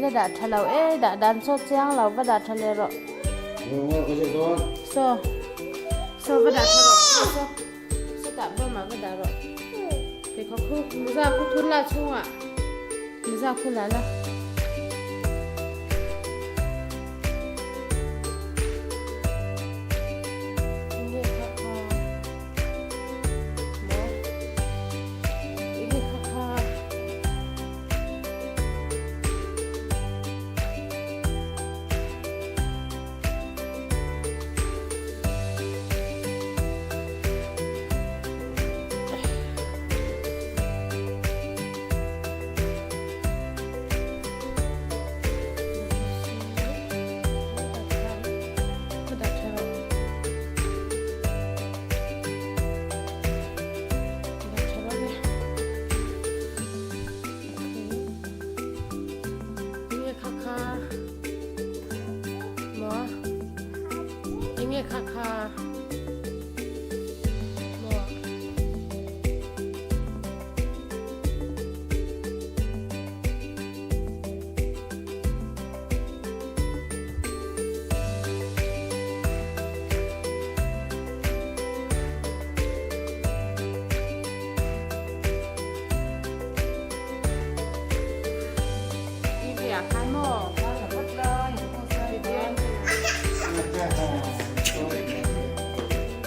I la dah tha lo e, dah dan sawt chiang lo va dah tha leh rawh. Saw, saw va dah tha rawh, saw saw, sawtah bawmah va dah rawh. Pheikhawk khu muza khu thun la chhungah muza khu la la. Enge kha kha maw enge kha kha. Enge kha kha maw. TV ah khan maw?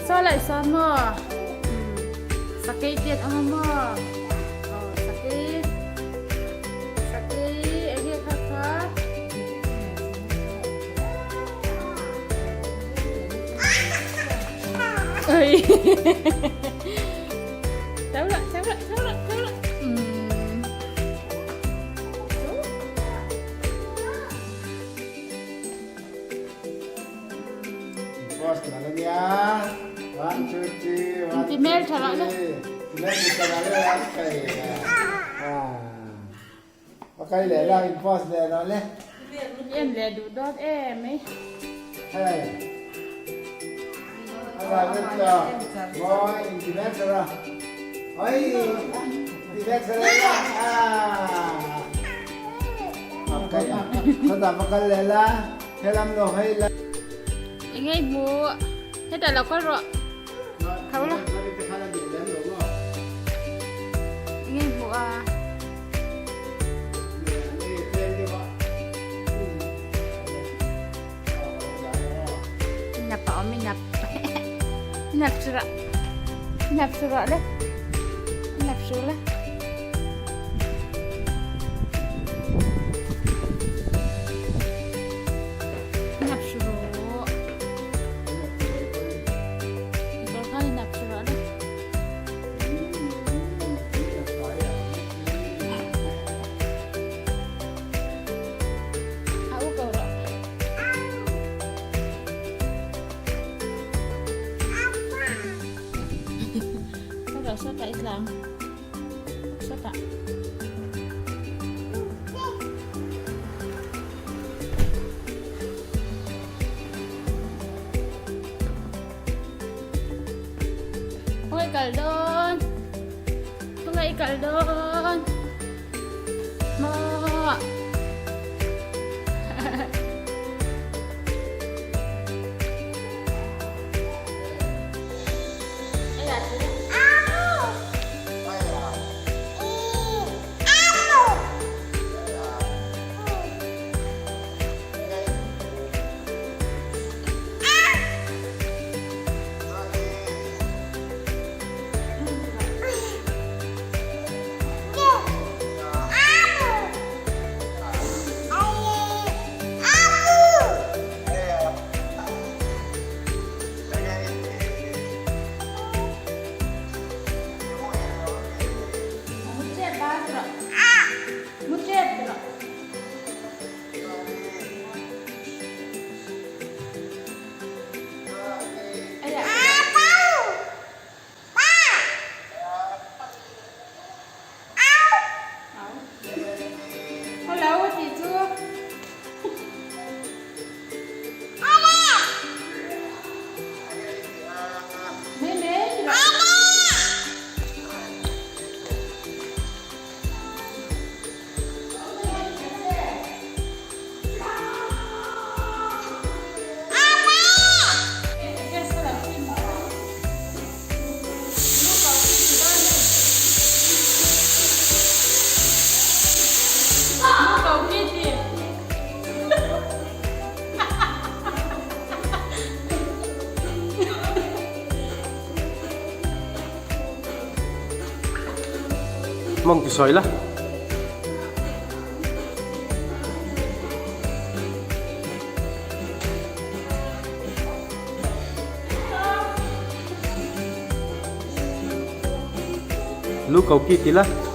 Saw laih sawn maw? Sakei te an awm a maw? Aw sakei sakei enge kha kha Oi. Cháu lại, cháu lại, cháu lại, cháu lại. Boss la nia. 1 2 3 1 Ti mel tha lại le. Ti mel tha lại le kai. Ah. Okay le la in boss le lo le. Em le du dot em ấy. Hey. Ala le ta. Boy in ti mel tha. Oi. Ti mel tha la. Ah. Okay. Sada makal le la. Helam lo hei la. Engei hmu hetah lo kal rawh tho la engei hmu a. Nap a awm i nap nap su rawh nap su rawh le nap su la. Nap su rawh. Kawr khan i nap su rawh le. A u ko rawh. Sawtah sawtah i tlang. Sawtah. Khawngaih kal dawn. Khawngaih kal dawn. Maw. Mawng ti sawi la. Lu ko ki ti la.